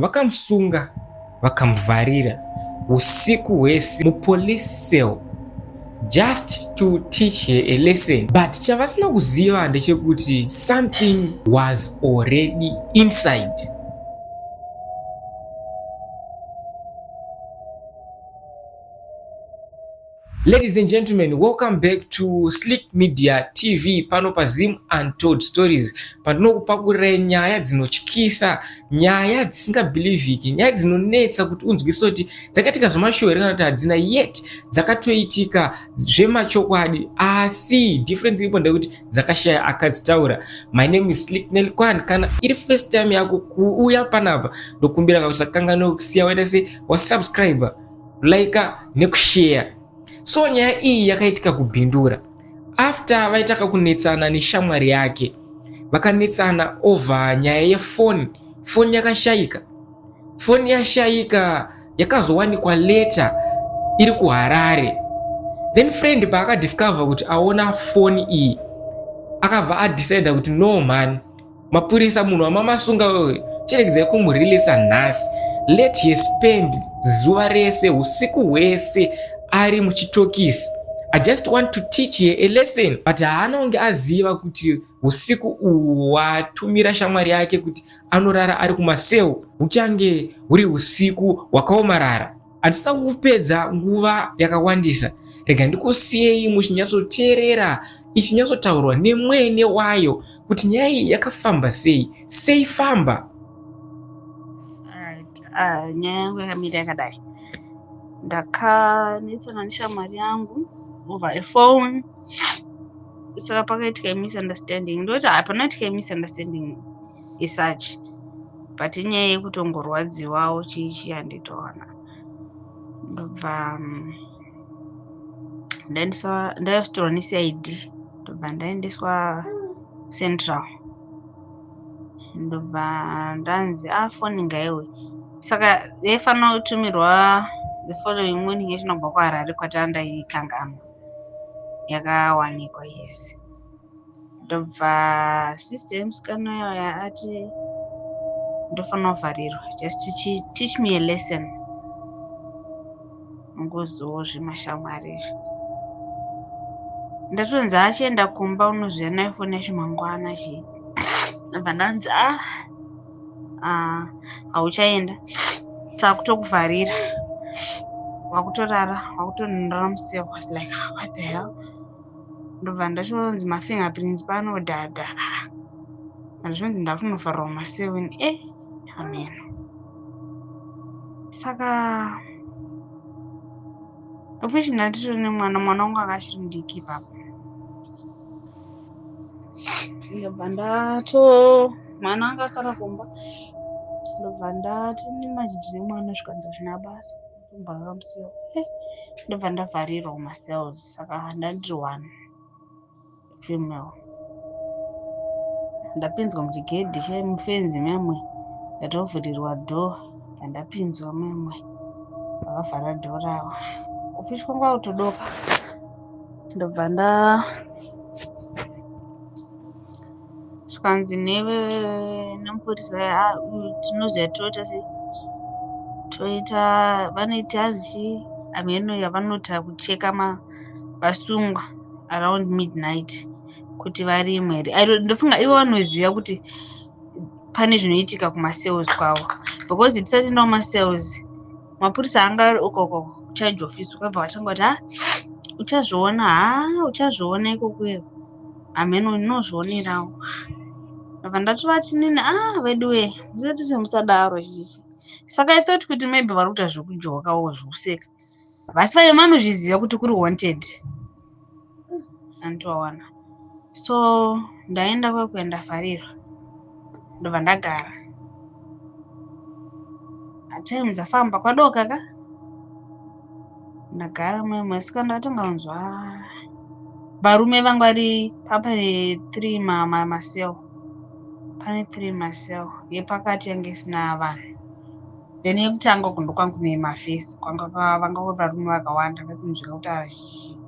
Vakamusunga vakamuvharira usiku hwese mupolice cell just to teach her a lesson, but chavasina kuziva ndechekuti something was already inside. Ladies and gentlemen, welcome back to Slick Media TV pano paZim Untold Stories pandinokupakurirai nyaya dzinotyisa, nyaya dzisingabhilivhiki, nyaya dzinonetsa kuti unzwise kuti dzakaitika zvemashuwa here kana kuti hadzina, yet dzakatoitika zvemachokwadi, asi difference iripo ndeyekuti dzakashaya akadzitaura. My name is Slick Nelkwan. Kana iri first time yako kuuya panapa, ndokumbira kakuti usakanganwe kusiya waita se wasubscriber, like nekushare. So nyaya iyi yakaitika kuBindura after vaita kakunetsana neshamwari yake. Vakanetsana over nyaya yefoni. Foni yakashayika, foni yashayika yakazowanikwa later iri kuHarare. Then friend paakadiscover kuti aona foni iyi, akabva adecida kuti, "No man, mapurisa, munhu wamamasunga wewe chiregedzai kumureleasa nhasi. Let her spend zuva rese, usiku hwese ari muchitokisi. I just want to teach her a lesson." But haana kunge aziva kuti usiku uhu watumira shamwari yake kuti anorara ari kumaseu huchange huri usiku hwakaomarara. Handisina kukupedza nguva yakawandisa, rega ndikusiyei muchinyatsoteerera ichinyatsotaurwa nemwene wayo kuti nyaya iyi yakafamba sei sei. Famba. Alright, nyaya yangu yakamira yakadai. Ndakanetsana neshamwari yangu over a phone, saka pakaitika misunderstanding. Ndoti hapana tika misunderstanding isuch, but inyaya yekutongorwadziwawo chii chii, handitoona. Ndobva ndaendeswa, ndatorwa neCID, ndobva ndaendeswa Central, ndobva ndanzi afoni ngaiwe. Saka yaifanira kutumirwa the following morning yachinobva kuHarare kwatandaikanganwa, yakawanikwa, yes. Ndobva sister yemusikana uyoya ati ndofanira kuvharirwa just to teach me a lesson. Ngoziwo zvemashamwari izvi. Ndatonzi achienda kumba unoziva nayo foni yacho mangwana chii. Ndobva ndanzi, "Ah, ah, hauchaenda, takutokuvharira, wakutorara, wakutonorara mucell." Was like, "What the hell?" Ndobva ndatonzi mafingerprints panodhadha, ndazvonzi ndakunovharirwa mumaseven e amen. Saka of which ndatitori nemwana, mwana wangu anga achiri mudiki ipapo. Ndobva ndato mwana anga asara kumba, ndobva ndati nemajiji nemwana, zvikanzi hazvina basa, tomborara mucell. Ndobva ndavharirwa mumacells. Saka ndandiri one female, ndapinzwa muchigedhi chemufenzi memwe, ndatovhurirwa door, bva ndapinzwa memwe, vakavhara door ravo. Ofisi kwangu akutodoka. Ndobva nda zvikanzi nemupurisa, "Tinoziva toita sei, toita vanoita hanzi hameno yavanota kucheka vasungwa around midnight kuti varimo here." Ndofunga ivo vanoziva kuti pane zvinoitika kumacells kwavo, because tisati enda kumacells, mapurisa anga ari ukoko kucharge office. Ukabva vatanga kuti, "Ha, uchazviona, ha, uchazviona ikokuyo, hameno unozvionerawo." Ndobva ndatovati nini, "A veduwe, musati semusadaro chichi." Saka I thought kuti maybe vari kuita zvekujokawo, zvekuseka, vasi vaye vanozviziva kuti kuri wanted andiwawana. So ndaenda kwekuya, ndavharirwa, ndobva ndagara. Time dzafamba, kwadoka ka, ndagara mumwe. Saka ndatanga kunzwa varume vanga vari pane three macell, pane three macell. Yepakati yange isina vanhu, then yekutanga uku ndokwanga kune mafesi, kwanga vanga varume vakawanda vaikunzwika kutaura chichi.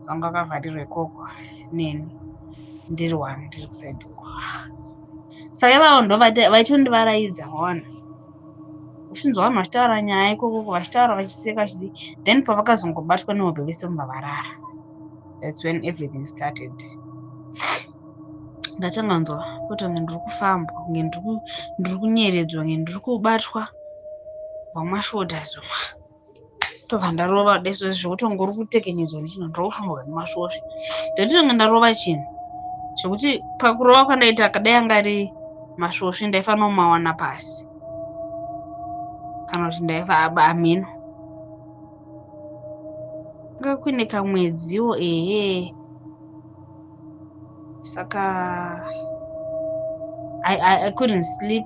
Vanga vakavharirwa ikoko neni ndiri one, ndiri kuside uko. Saka ivavo ndo vaitondivaraidza waona. Uchinzwa vanhu vachitaura nyaya ikoko, vachitaura vachiseka vachidii. Then pavakazongobatwa nehope vese vobva varara. That's when everything started. Ndatanga kunzwa kuti kunge ndiri kufambwa, kunge ndiri kunyeredzwa, kunge ndiri kubatwa kubva mumashoulders umu. Ndobva ndarova deso zvekuti kunge uri kutekenyedzwa nechinhu, ndiri kufambwa nemasvosve. Ndototonga ndarova chinhu zvekuti pakurova kwandaita kadai anga ari masvosve ndaifanira kumawana pasi, kana kuti ndaifa hameno. Kanga kuine kamwedziwo ehe. Saka I couldn't sleep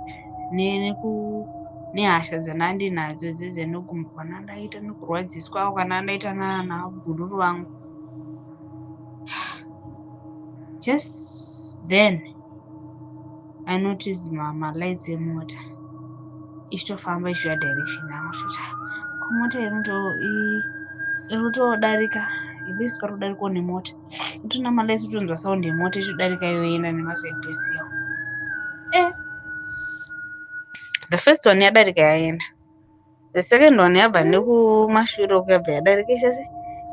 nehasha dzandandinadzo dzedze nekumbwa kwandaita nekurwadziswa kwandandaita nabhururu vangu. Just then I noticed malights emota ichitofamba ichiuya direction yangu. Choti ko mota iri kutodarika, at least pari kudarikawo nemota. Utoona malights, utonzwa sound yemota ichitodarika yoenda nemaside pesiyo. The first one yadarika yaenda. The second one yabva nekumashure uko yabva yadarika ichase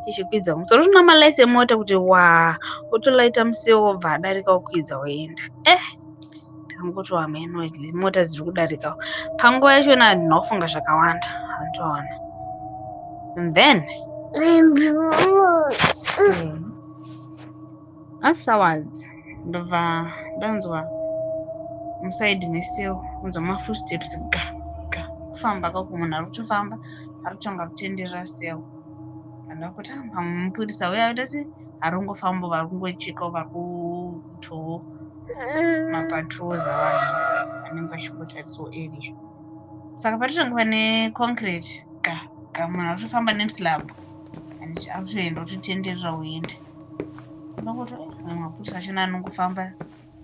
ichikwidza musoro. Utoona malights emota kuti wa, otolaita musiwo wobva adarika okwidza woenda. Ndangoti hameno mota dziri kudarikawo. Panguva yachona handina kufunga zvakawanda, handitoona. And then afterwards ndobva ndanzwa muside meseo, kunzwa mafootsteps ga ga kufamba kako, munhu ari kutofamba ari kutonga kutenderera seo. Ndakuti pamwe mupurisa uya aita se ari kungofamba, vari kungochekawo, vari kutowo mapatrols avanhu vanenge vachingotarisawo area. Saka patitonga pane concrete ga ga, munhu ari kutofamba nemuslab ari kutoenda kutotenderera woenda. Ndakoti mamwe mapurisa achona anongofamba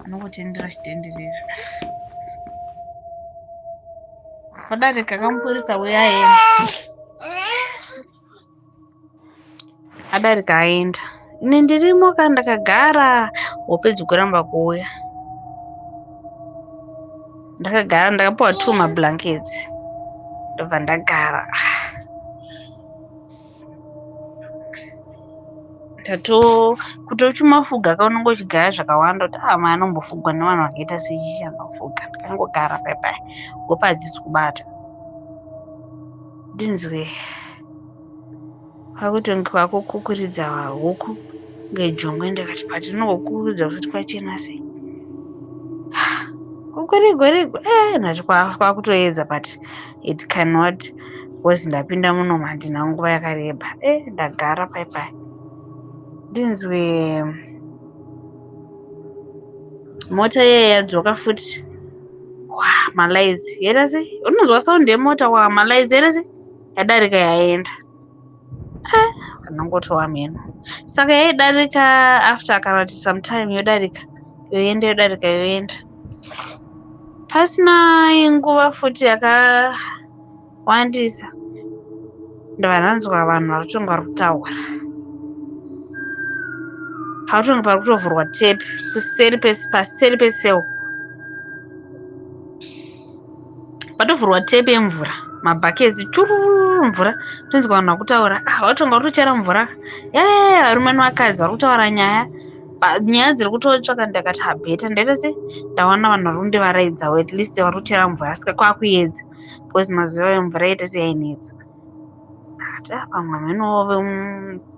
anongotenderera achitenderera. Padarika kamupurisa uya aenda, adarika aenda. Ini ndirimo ka ndakagara, hope dzikuramba kuuya. Ndakagara ndakapiwa 2 mablankets, ndobva ndagara. Tato kuti uchimafuga ka unonge uchigaya zvakawanda kuti ah mwana anombofugwa nevanhu vakaita sechichi anofuga. Ndakangogara pai pai, hope hadzisi kubata. Ndinzwe kwakutonge kwakukukuridza huku ngejongwe. Ndakati patinongokukuridza kusati kwachena sei, kukurigorigwa ndati kwakutoedza, but it cannot because ndapinda muno handina nguva yakareba. Ndagara pai pai, ndinzwe mota iye yadzoka futi, wa malights yaita sei, unonzwa sound yemota, wa malights yaita sei, yadarika yaenda. Anongotova mheno. Saka yaidarika after kana kuti sometime yodarika yoenda, yodarika yoenda. Pasina nguva futi yakawandisa ndobva ndanzwa vanhu vari kutonga vari kutaura. Pakutonga pari kutovhurwa tepi kuseri, paseri peseo patovhurwa tepi yemvura, mabhaketsi chururu mvura. Tonzwa vanhu vakutaura, vatonga vari kutochera mvura. Varume nevakadzi vari kutaura nyaya, nyaya dziri kutotsvaka. Ndakati habheta ndaita se ndawana vanhu vari kundivaraidzawo, at least vari kuchera mvura. Saka kwakuedza because mazuva ayo mvura yaita seyainetsa. Ati pamwe hamenowo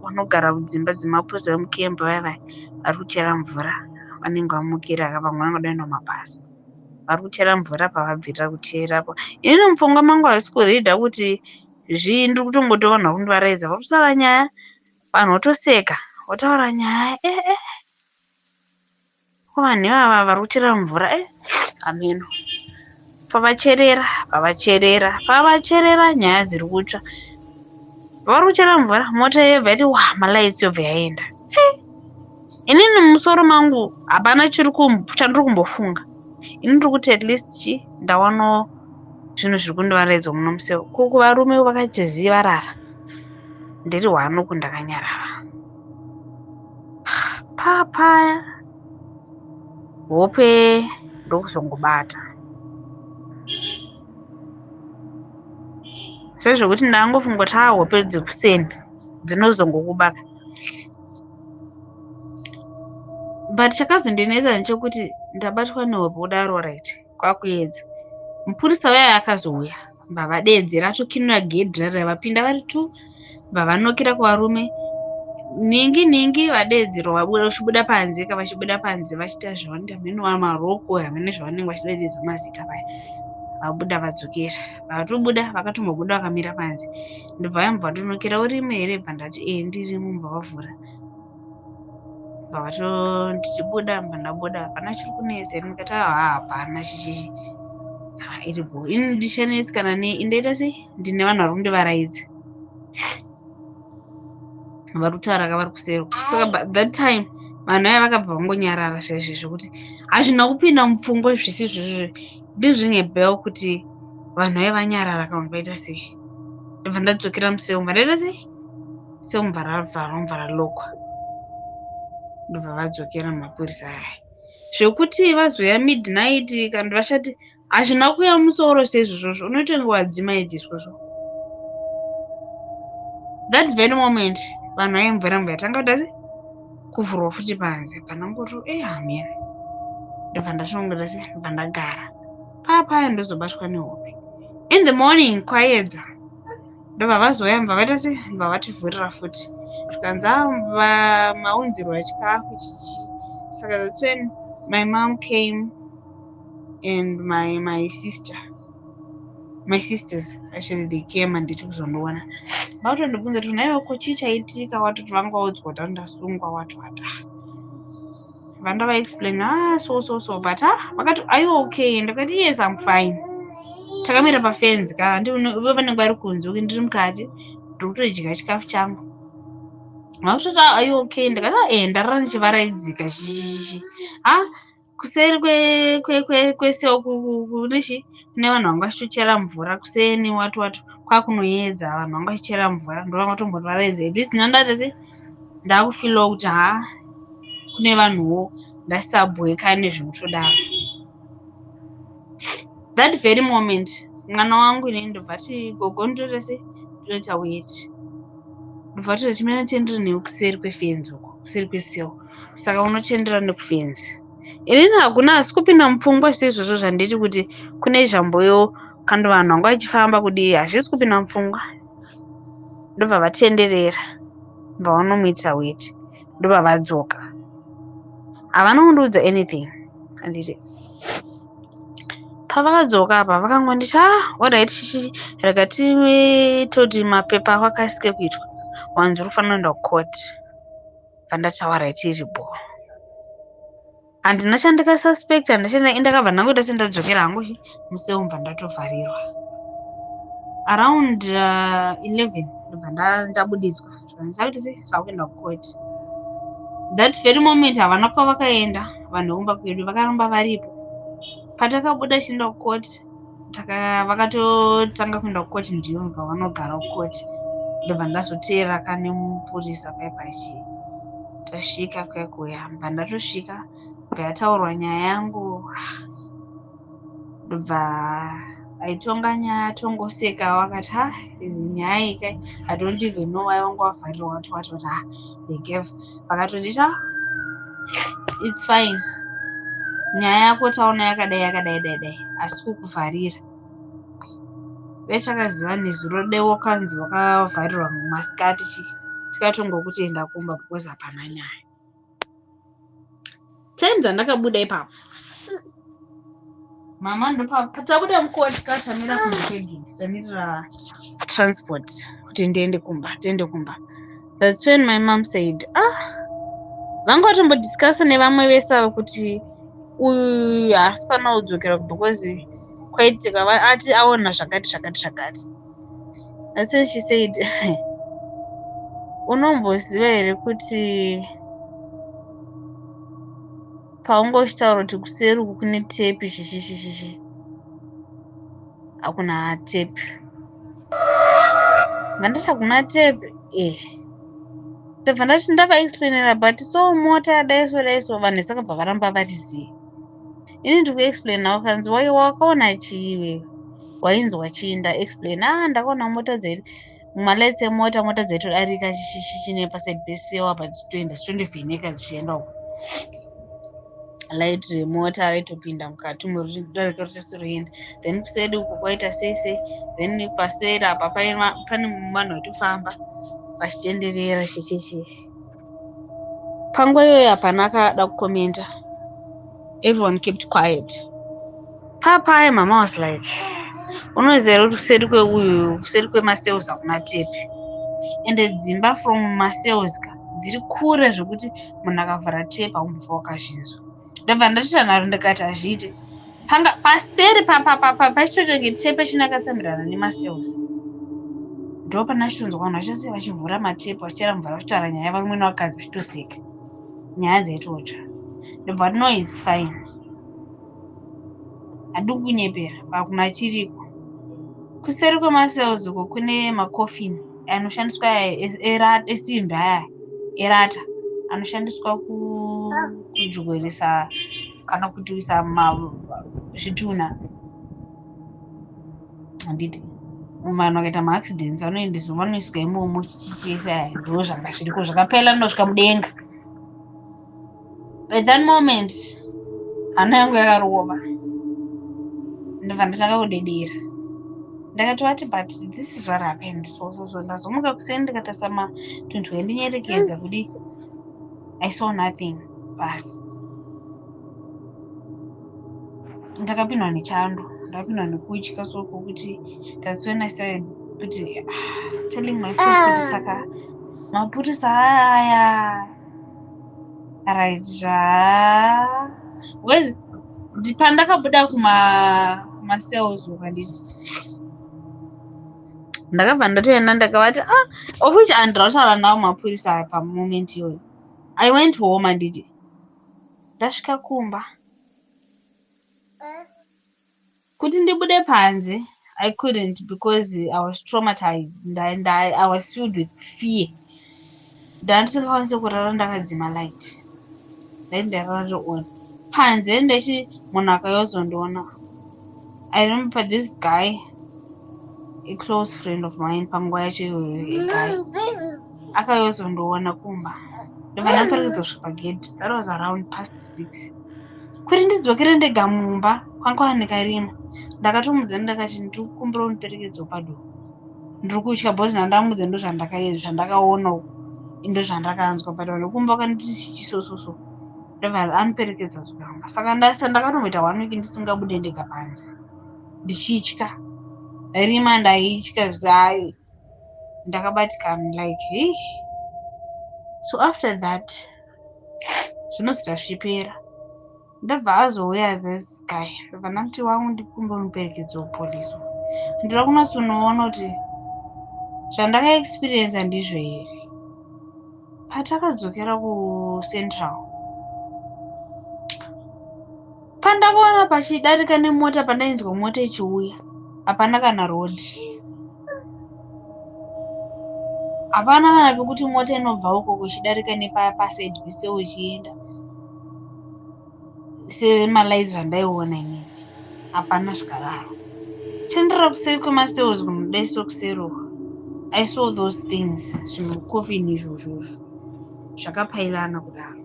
vanogara kudzimba dzemapurisa vemukembi vaya vaya vari kuchera mvura, vanenge vamukira, vamwe vanenge voda kuenda kumabasa, vari kuchera mvura pavabvirira kucherapo. Inini mupfungwa mangu havasi kuridha kuti zvii, ndiri kutongoti vanhu vari kundivaraidza, vari kutaura nyaya, vanhu votoseka votaura nyaya. Ko vanhu ivava vari kuchera mvura hameno. Pavacherera pavacherera pavacherera nyaya dziri kutsva, vari kuchera mvura, mota yobva yati wa malights yobva yaenda. Inini mumusoro mangu hapana chandiri kumbofunga. Ini ndiri kuti at least chi ndawanawo zvinhu zviri kundivaraidza muno museo. Koko varume vakati zii varara, ndiri hwano kundakanyarara. Papaya hope ndokuzongobata. Sezvekuti ndangofunga kuti haa hope dzekuseni dzinozongokubaka. But chakazondinetsa ndechekuti ndabatwa nehope kudaro right kwakuedza. Mupurisa uya akazouya bvavadeedzera atokinura gedhi rarira vapinda vari two bvavanokira kuvarume nhingi nhingi vadeedzerwa vabuda vachibuda panze ka vachibuda panze vachiita zvavanoita hameno maroko hameno zvavanenge vachideedza mazita vaya vabuda vadzokera vatobuda vakatombobuda vakamira panze ndobva vaya mubva vatonokera urimo here bva ndati ee ndirimo mubva vavhura bva vatondichibuda bva ndabuda hapana chiri kunetsa here ndikati haa hapana chichichi ha iri bho ini ndichanetsikana nei ndoita sei ndine vanhu vari kundivaraidza vari kutaura ka vari kuseri saka that time vanhu vaya vakabva vangonyarara zvaizvo zvekuti hazvina kupinda mupfungwa zvese izvozvo didn't ring a bell kuti vanhu vaya vanyarara kana kuti vaita sei ndobva ndadzokera museu mva ndaita sei seu mva ravharwa mva ralokwa ndobva vadzokera mapurisa aya zvekuti vazouya midnight kana vachati hazvina kuuya musoro seizvozvozvo unotonge wadzimaidziswa zvo that very moment vanhu vaimvura mvura yatanga kuita se kuvhurwa futi panze panangoto e eh, hamene ndobva ndatongoita se ndobva ndagara paa paya ndozobatwa nehope in the morning kwayedza ndobva vazouya mva vaita se mva vativhurira futi zvikanzi ah, maunzirwa chikafu chichi saka that's when my mom came and my my sister my sisters actually they came anditi kuzondiona vakutondibvunza kuti nhaiwe ko chii chaitika watoti vanga vaudzwa kuti andasungwa wati wati ah. Vandava explain ah so so so but ah vakati are you okay ndakati yes I'm fine takamira pafenzi ka ivo vanenge vari kunze uke ndiri mukati ndiri kutodya chikafu changu vakutoti ah, are you okay ndakati ah, eh ndarara ndichivaraidzika chichichichi ah kuseri kwese uku kunechi kune vanhu vanga vachitochera mvura kuseni wati wati kwakunoyedza vanhu vanga vachichera mvura ndovanga vatombovaraidza at least ndandati se ndakufilawo kuti ha kune vanhuwo ndasabweka nezvekutodaro that very moment mwana wangu inini ndobva ti gogo ndotoita se ndotoita weti ndobva toita chimene tendere newe kuseri kwefenzi uko kuseri kweseo saka unotendera nekufenzi inini hakuna asi kupinda mupfungwa seizvozvo zvanditi kuti kune zvamboyo kando vanhu vanga vachifamba kudii hazvisi kupinda mupfungwa ndobva vatenderera bva vanomuitisa weti ndobva vadzoka havana kundiudza anything anditi pavakadzoka apa vakangonditi ah orit chichi rega titoti mapepa ako akasike kuitwa wanzi uri kufanira kuenda kucourt bva ndati orit iri bho handina chandikasuspect handina chandai ndakabva ndangoita sendadzokera hangu chi museu mubva ndatovharirwa around 11 ndobva ndabuditswa zvikanzi sakuti sei zvakuenda kucourt that very moment havana kwavakaenda vanhu vekumba kwedu vakaramba varipo patakabuda chienda kucourt vakatotanga kuenda kucourt ndivo ndobva vanogara kucourt ndobva ndazoteera kane mupurisa paya pachi tasvika kuya kuya bva ndatosvika bva yataurwa nyaya yangu ndobva aitonga nyaya tongosekawo akati ha idzi nyaya ika i don't even know why vanga vavharirwa what what what ha they gave vakatonditi ah it's fine nyaya yako taona yakadai yakadai dai dai hatisi kukuvharira dai takaziva nezuro dai wakanzi wakavharirwa masikati chi tikatongokuti enda kumba because hapana nyaya time dzandakabuda ipapo mama ndopa tabuda mukoti ka tamira kunze kwegate tamirira transport kuti ndiende kumba tiende kumba that's when my mom said ah vanga vatombodiscussa nevamwe vese ava kuti uyu haasi pana kudzokera because kwaitika ati aona zvakati zvakati zvakati that's when she said unomboziva here kuti paunga uchitaura kuti kuseri uku kune tepi chichichichichi hakuna tepi vandati hakuna tepi e ndobva ndati ndavaexplainera but so mota yadai so dai so vanhu vese varamba vari zii ini ndiri kuexplaina vakanzi wai wakaona chii iwewe Wainzwa chii? Ndaexplain, ah, ndakaona mota dzedu, malights emota, mota dzaitodarika chichine paside pesewa apa dzichitoenda, dzichitondovheneka dzichienda uko. Light remota raitopinda mukati umo richidarika richisiroenda. Then kuseri uko kwaita sei sei. Then paseri apa pane vanhu vaitofamba vachitenderera chichichi. Panguva iyoyo hapana akada kukomenta, everyone kept quiet. Papaya mama was like, unoziva here kuti kuseri kweuyu, kuseri kwemacells hakuna tepi, ende dzimba from macells ka dziri kure zvekuti munhu akavhura tepi haumbofa wakazvinzwa. Ndobva ndatoita nharo ndikati hazviite. Panga paseri pachitotenge tepi yachona yakatsamirana nemacells, ndo pana chitonzwa vanhu vachase vachivhura matepi, vachichera mvura, vachitaura nyaya, varume nevakadzi vachitoseka, nyaya dzaitotsva. Ndobva no, it's fine, handi kunyepera, pakuna chiriko. Kuseri kwemacells uko kune makofini anoshandiswa esimbi aya erata, anoshandiswa kudyoresa kana kuti kuisa zvitunha, handiti? Vanhu vakaita maaccidents vanoendeswa, vanoiswa imomo chichese. Aya ndo zvanga zviriko zvakapela nosvika mudenga. By that moment hana yangu yakarova, ndobva ndatanga kudedera. Ndakatovati, but this is what happened, so so so. Ndazomuka kuseni ndikatarisa matunhu endinyerekedza kudi, I saw nothing. Basi ndakapindwa nechando, ndakapindwa nekutya, so kwokuti that's when I started kuti, telling myself kuti saka mapurisa aya, right, zva because pandakabuda kumacells uko, handiti, ndakabva ndatoenda ndakavati, ah, of which handira kutaura navo mapurisa aya pamoment iyoyo. I went home, handiti? Ndasvika kumba, kuti ndibude panze I couldn't because I was traumatized. I was filled with fear. Ndandisingakwanisi kurara ndakadzima light, ndaiti ndarara riri on panze, ndachi munhu akayozondiona. I remember this guy, a close friend of mine panguva yacho iyoyo, a guy akayozondiona kumba, ndobva ndaperekedza kusvika pagedhi. That was around past 6. Kuti ndidzokere ndega mumba kwanga kwava nekarima. Ndakatomudza ndakati, ndiri kukumbira undiperekedzewo padoor, ndiri kutya, because ndandamudza ndo zvandakaona uku, ndo zvandakanzwa, but vanhu vekumba vakanditi chisososo. Ndobva aniperekedza kusvika. Saka ndakatomboita one week ndisingabude ndega panze, ndichitya rima, ndaitya zai, ndakabatikana like, hey. So after that zvinosvika zvichipera, ndobva azouya this guy, ndobva ndamuti, wangu, ndikumbe muperekedzi wepolisi, ndinoda kunyatsonoona kuti zvandakaexperiensa ndizvo here. Patakadzokera kucentral, pandakaona pachidarika nemota, pandainzwa mota ichiuya, hapana kana road, hapana kana pekuti mota inobva uko kuchidarika nepaside peseo ichienda semalights zvandaiona inini, hapana zvikadaro. Tendera kuseri kwemacells kunodaiso kuseri uko, I saw those things, zvimucoffin izvozvozvo zvakapairana kudaro.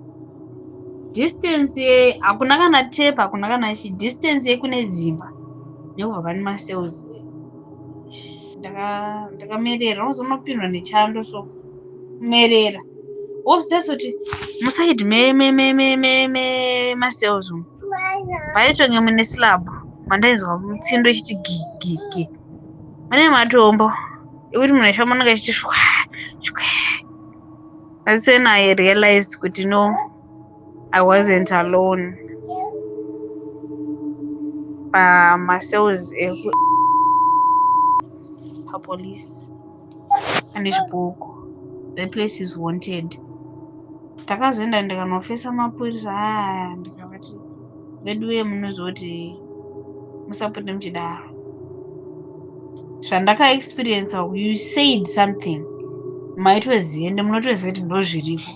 Distance hakuna kana tape, hakuna kana chi distance yekune dzimba nekubva pane macells. Ndakamerera, unozonopindwa nechando, so kumerera wozotarisa kuti muside memacells umu maitonge mune slab, mandainzwa mutsindo ichiti gi gi gi, mune matombo ekuti munhu achifamba anenge achiti shwa shwa. That's when I realized kuti no, I wasn't alone pamacells eku papolice pane zvipoko, the place is haunted. Ndakazoenda ndikanofesa mapurisa aya, ndikavati, veduwe, munozoti musapote muchidaro, zvandakaexperiensa, you said something, maitoziva, ende munotoziva kuti ndo zviriko,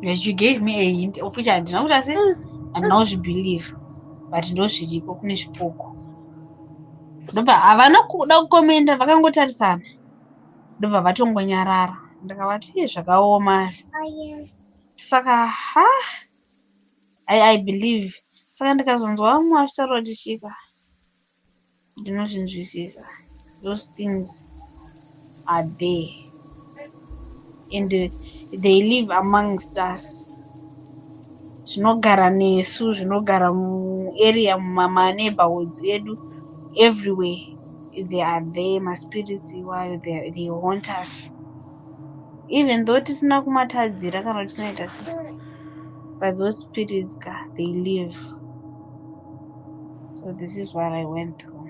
that you gave me a hint of which handina kuti, asi handina kuzvibelieve. But ndozviriko, kune zvipoko. Ndobva havana kuda kukomenda, vakangotarisana, ndobva vatongonyarara. Ndakavati, "Zvakaoma." Saka ha, I believe. Saka ndikazonzwa vamwe vachitaura kuti chika, ndinozvinzwisisa. Those things are there and they live amongst us. Zvinogara nesu, zvinogara muarea, mumaneighborhoods edu, everywhere they are there. Maspirits iwayo, they haunt us even though tisina kumatadzira kana tisinaita sei, but those spirits ka, they live. So this is what I went through.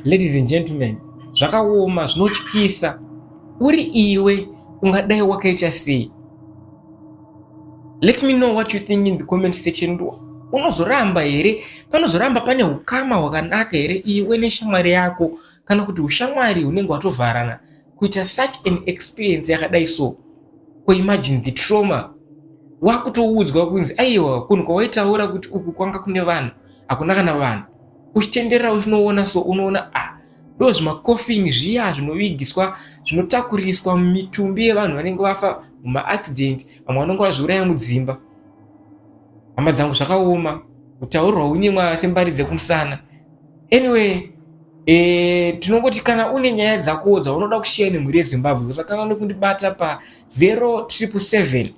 Ladies and gentlemen, zvakaoma, zvinotyisa. Uri iwe, ungadai wakaita sei? Let me know what you think in the comment section. Unozoramba here? Panozoramba pane ukama hwakanaka here iwe neshamwari yako, kana kuti ushamwari hunenge hwatovharana kuita such an experience yakadai? So kuimagine the trauma, wakutoudzwa kunzi aiwa, kunhu kwawaitaura kuti uku kwanga kune vanhu, hakuna kana vanhu. Uchitenderera uchinoona, so unoona, ah, ndo zvimakofini zviya zvinovigiswa, zvinotakuriswa mitumbi yevanhu vanenge vafa mumaaccident, vamwe vanenge vazviuraya mudzimba. Hama dzangu, zvakaoma kutaurirwa unyimwa sembari dzekumusana. Anyway, tinongoti kana une nyaya dzako dzaunoda kushiya nemhuri yeZimbabwe, usakanganwe nekundibata pa 0777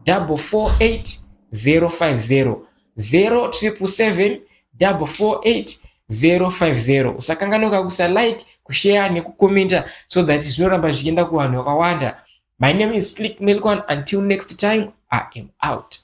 448 050, 0777 448 050. Usakanganwa kusa like, kushare nekukomenta so that zvinoramba zvichienda kuvanhu vakawanda. My name is Slick Melcon. Until next time, I am out.